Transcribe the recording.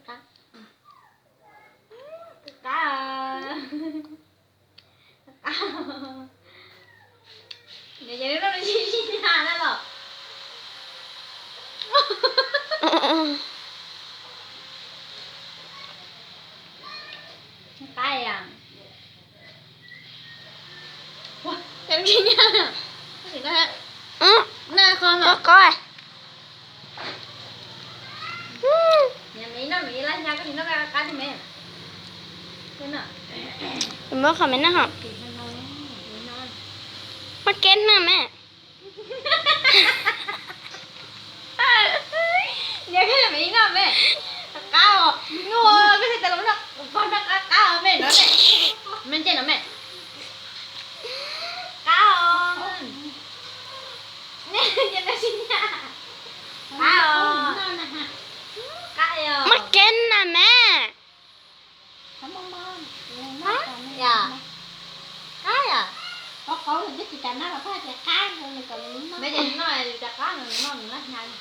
Qab. Qab. Nws yog lub no nws tsis tsis nyag na los. Qab. Qab qab. Muab qhov me no hos. Muab keb na me. Niam koj me no me, qab os, koj tsis tas los pog noj qab qab os me no ne, me ntses no me, qab os, qab os, qab os. Muab keb na me. Qab yom. Me ces noj li cas qab no noj nws laj hnyav li.